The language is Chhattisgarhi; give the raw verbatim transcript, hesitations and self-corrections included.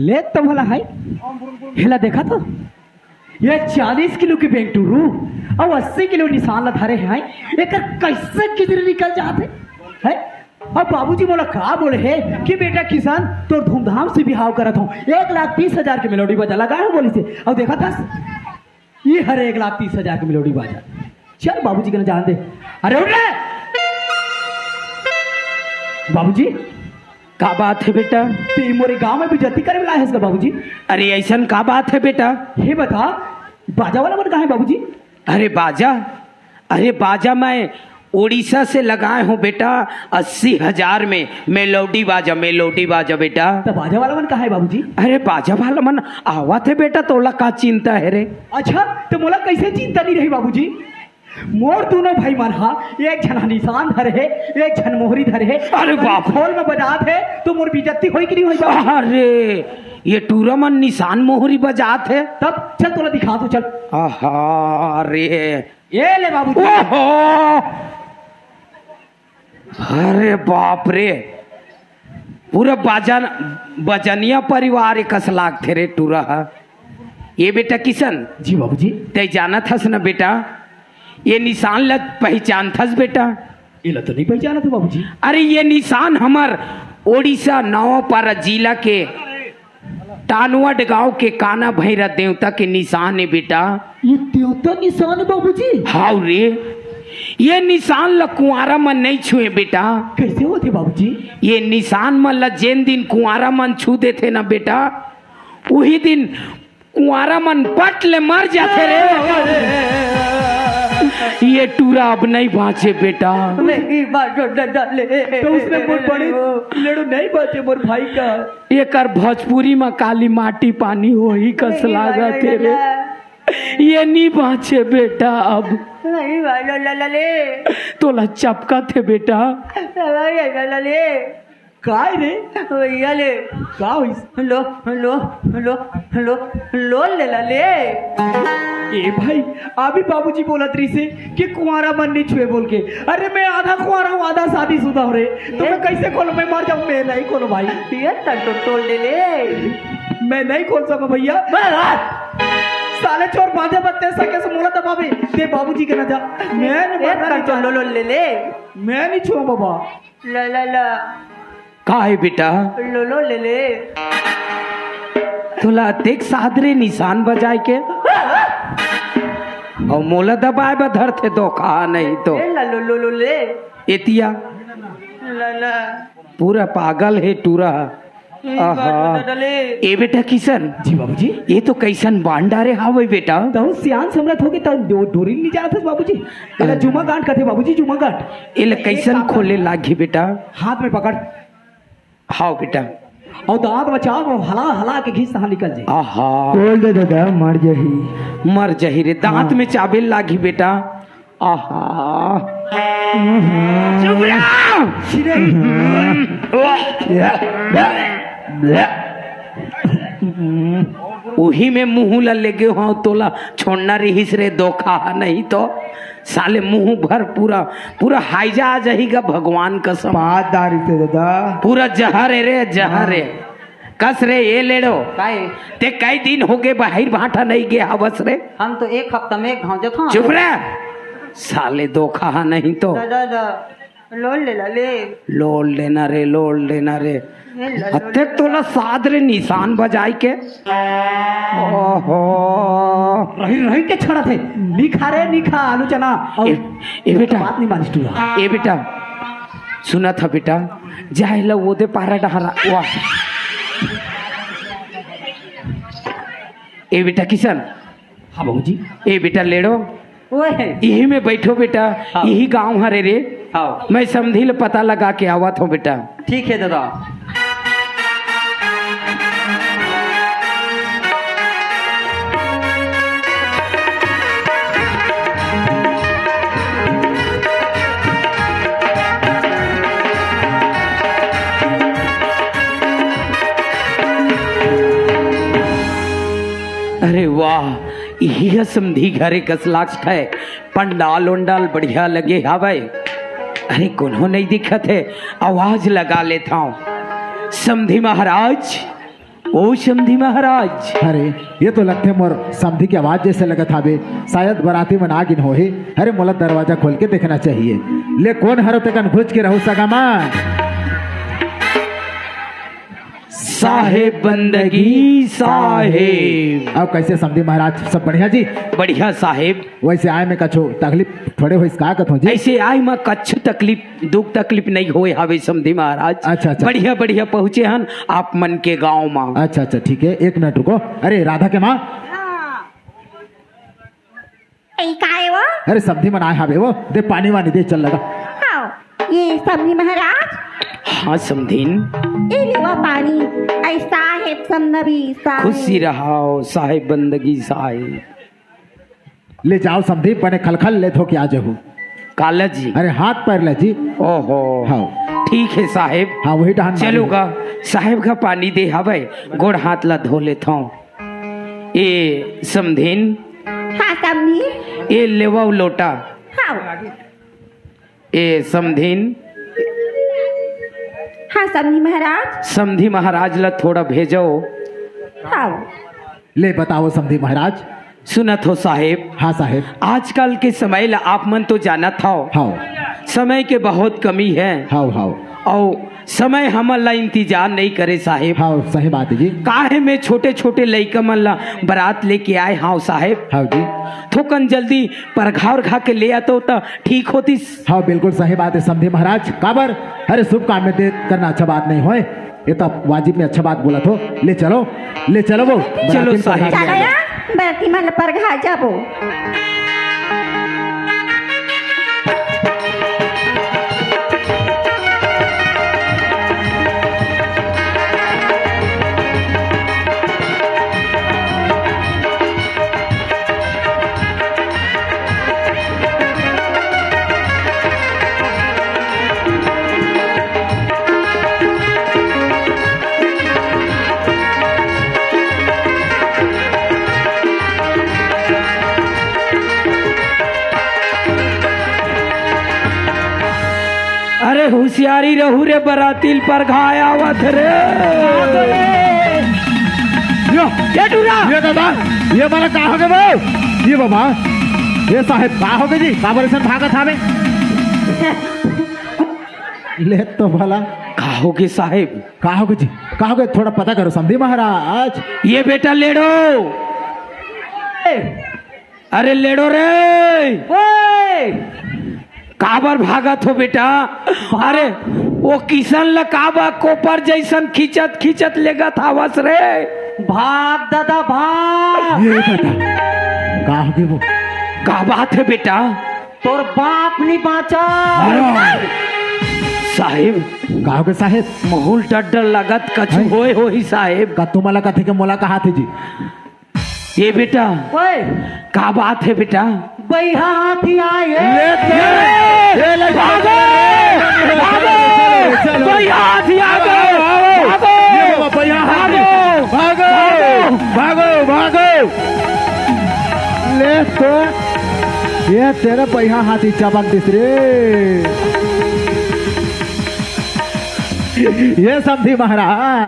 ले तो भला है, हेला देखा तो, ये चालीस किलो के बेंग टुरू अउ अस्सी किलो निशान ला धरे है, एकर कैसे किजरी निकल जात है, है? अब बाबूजी मोला का बोले हे कि बेटा किशन, तोर धूमधाम से बिहाव करत हूँ, एक लाख तीस हजार के मेलोडी बाजा लगा है बोली से। अब देखा था, ये हरे एक लाख तीस हजार के मेलोडी बाजा। चल बाबूजी के न जान दे। अरे उठ रे बाबूजी। का बात है बेटा? ते मोरे गांव में बेइज्जती करे ला आए हस का बाबूजी? अरे ऐसन का बात है बेटा? हे बता, बाजा वाला मन कहाँ है बाबूजी? अरे बाजा, अरे बाजा मैं उड़ीसा से लगाए हूँ बेटा, अस्सी हजार में। मेलोडी बाजा, मेलोडी बाजा बेटा। तो बाजा वाला मन कहाँ है बाबूजी? अरे बाजा वाला मन आवत है बेटा, तोला का चिंता है रे? अच्छा, तो मोला कैसे चिंता नहीं रही बाबूजी? मोर दोनों भाई मन हा, एक झन हा निशान धरे हे, एक झन मोहरी धरे हे। अरे बाप। खोल में बजात हे तो मोर बेइज्जती होई कि नहीं होई बाबू? अरे ये टूरा मन निशान मोहरी बजात हे। तब चल तोला दिखा दो, चल। आहा रे। ये ले बाबू। ओहो। अरे बाप रे, पूरा बाजन, बजनिया परिवार कस लागथे रे टूरा ह। ये बेटा किशन, जी बाबूजी। तै जानत हस न बेटा, ये निशान ल पहचानथस बेटा? एला तो नहीं पहचानत हूँ बाबूजी। अरे ये निशान हमर ओडिशा नवापारा जिला के टानवड गांव के काना भैरा देवता के निशान है बेटा। ये देवता निशान है बाबूजी? हाव रे, ये निशान ल कुंवारा मन नहीं छुए बेटा। कैसे होथे बाबूजी? ये निशान मन ल जेन दिन कुंवारा मन छू देथे ना बेटा, उही दिन कुंवारा मन पट ले मर जाथे रे। ये टूरा अब नहीं बांचे बेटा। नहीं बांचो दादा ले। तो उसने मोर बड़े लेड़ो नहीं बांचे मोर भाई का। एकर भोजपुरी म काली माटी पानी होही कस लागत हे रे। ये नी बांचे बेटा अब। नहीं बांचो दादा ले। तोला चपकत हे बेटा। नहीं बांचो दादा ले। काय रे? भैया ले। का होइस? लो, लो, लो, लो, लोन ले ला ले। ए भाई, अभी बाबूजी बोलत रहिसे कि कुंवारा मन नहीं छुए बोल के। अरे मैं आधा कुंवारा हूँ, आधा शादीशुदा हूँ रे। तो ये मैं कैसे खोलूं? मैं मर जाऊं, मैं नहीं खोलूं भाई। ये तक तो तोल ले ले। मैं नहीं खोल सकूं भैया। बस। साले चोर बांधे बत्ते सके से मोला दबावे। ते बाबूजी के ना जा। मैं नहीं ये मरना तक नहीं तो चाहता। लो, लो ले ले। मैं नहीं छुआ बाबा। ला, ला, ला। का हे बेटा? लो, लो, ले ले। तोला अतेक सादरे निशान बजाए के? अउ मोला दबाए बर धरथे धोखा, नहीं तो। ले ला, लो, लो, लो, ले। एतिया। ला, ला। पूरा पागल हे टूरा। ये आहा। बात बता ले। ए बेटा किशन। जी बाबूजी। ये तो कैसन बांध डारे हावय बेटा। तहु सियान समरथ होगे, तहु डो-, डोरी नहीं जानत हस बाबूजी। एला अरे। जुमा गांठ कथे बाबूजी, जुमा गांठ। एला कैसन खोले लागही बेटा? हाथ में पकड़। हाव बेटा। अउ दांत में चाब, हला, हला के घिस, तहाँ निकल जाए। आहा। खोल दे दादा, मर जाही। मर जाही रे, दांत हाँ। में चाबे लागही बेटा। आहा। चुप रह। छिरे। उही में मुंह ला लेगे हंव, तोला छोड़ना रहिस रे धोखा, नहीं तो साले मुंह भर पूरा, पूरा हाइजा आ जाही गा भगवान कसम। पात दारी से दादा। पूरा जहर हे रे, जहर हे। हाँ। कस रे, ए लेड़ो। काय? ते कई दिन होगे बाहिर भांठा नहीं गे हवस रे? हम तो एक हफ्ता में एक घांव जथन। चुप रह। साले धोखा हा नहीं तो। दादा, दादा, लोन ले ला ले। लोन लेना रे, लोन लेना रे। ले ला, लोन अतेक ले ला। तोला सादरे निशान बजाए के। ओहो। रही, रही के छड़त हे। नी खा रे, नी खा, आलू चना। अउ ए, ए बेटा। बात नहीं मानिस टूरा। ए बेटा, सुनत हा बेटा, जाए ला ओदे पारा डहरा। वाह। ए बेटा किशन। हाँ बाबूजी। ए बेटा लेड़ो। ओए। इही में बैठो बेटा, हाँ। इही गांव हरे रे। हाँ। मैं समधी ले पता लगा के आवत हंव बेटा। ठीक हे दादा। अरे वाह, इही ह समधी घरे कस लागथे। पंडाल उंडाल बढ़िया लगे हावय। अरे कोनो नहीं दिखत हे, आवाज लगा लेथंव। समधी महाराज, ओ समधी महाराज। अरे, ये तो लगथे मोर समधी के आवाज जैसे लगत हावे। शायद बराती मन आ गिन होही। अरे, मोला दरवाजा खोल के देखना चाहिए। ले, कोन हरो तेकन घुच के रहू सगा मा? साहेब बंदगी साहेब। अब कैसे समधी महाराज, सब बढ़िया जी? बढ़िया साहेब। वैसे आए में कछु तकलीफ थोड़े होइस का कथो जी? ऐसे आए में कछु तकलीफ, दुख तकलीफ नहीं होए हावे समधी महाराज। अच्छा, अच्छा। बढ़िया, बढ़िया पहुँचे हन आप मन के गाँव मा। अच्छा, अच्छा, ठीक है, एक मिनट रुको। अरे राधा के माँ। हाँ। ए, का हे वो? अरे समधी मन आए हावे वो, दे पानी वानी दे, चल लगा। हाँ, ये समधी महाराज। हाँ समधीन। ए लेवा पानी। ऐ साहेब समधी साहेब। खुशी रहो साहेब बंदगी साहेब। ले जाओ समधी, बने खलखल ले धो के आ जाहू। काला जी। अरे हाथ पैर ले जी। ओहो। हाँ। ठीक है साहेब। हाँ, वही डहन मारी। चलो गा, साहेब का पानी दे हवे, गोड़ हाथ ला धो लेथों। ए समधीन। हाँ समधी। ए लेवा लोटा। हाँ। ए समधीन। हाँ समधी महाराज। समधी महाराज ला थोड़ा भेजो। हाँ। ले बताओ समधी महाराज। सुनत हो साहेब? हाँ साहेब। आजकल के समय ला आप मन तो जानत हव। हाँ। समय के बहुत कमी है। हाँ, हाँ। अउ समय हमन ला इंतजार नहीं करे साहेब। हाँ, सही बात है जी। काहे में छोटे छोटे लइका मन ला बरात लेके आए हव साहेब। हाँ जी। थोकन जल्दी परघा उरघा के ले आतो त ठीक होतिस। हाँ, बिल्कुल सही बात है समधी महाराज। काबर? अरे शुभ काम में देर करना अच्छा बात नहीं होय। ये तो वाजिब में अच्छा बात बोला थो। ले चलो, ले चलो वो। चलो बराती साहेब। परघा चलो ले या, बराती मन परघा जाबो। अरे हुसियारी रहू रे, बराती ल परघा आवत रे। यो, ये टूरा। ये दादा, ये वाला का हो गया वो? ये बाबा, ये साहेब का हो गया जी? काबर ऐसन भागत हावे? ले तो भला। का हो गया साहेब? का हो गया जी? का हो गया? थोड़ा पता करो समधी महाराज। ये बेटा लेड़ो। अरे लेड़ो रे। ओए! काबर भागत हो बेटा? अरे वो किसन ल काबर कोपर जैसन खींचत खींचत लेगत हावस रे? भाग दादा भाग। ये दादा, का हो गया वो? का बात है बेटा? तोर बाप नहीं बाँचा। साहेब। का हो गया साहेब? महूल डर डर लगत कछु हाँ। होए होही साहेब। का तुम्हाला कथे के मोला कहा थे जी? ये बेटा, ओए। का बात है बेटा? बइहा हाथी आए हे। ले तो। ये ले भागो, ले, ले, ले, भागो। चलो, चलो। बइहा हाथी आ गए। भागो, भागो। ये बाबा, बइहा हाथी। भागो। भागो, भागो, भागो। ले तो, ये तेरा बइहा हाथी चपक दिस रे। ये समधी महाराज।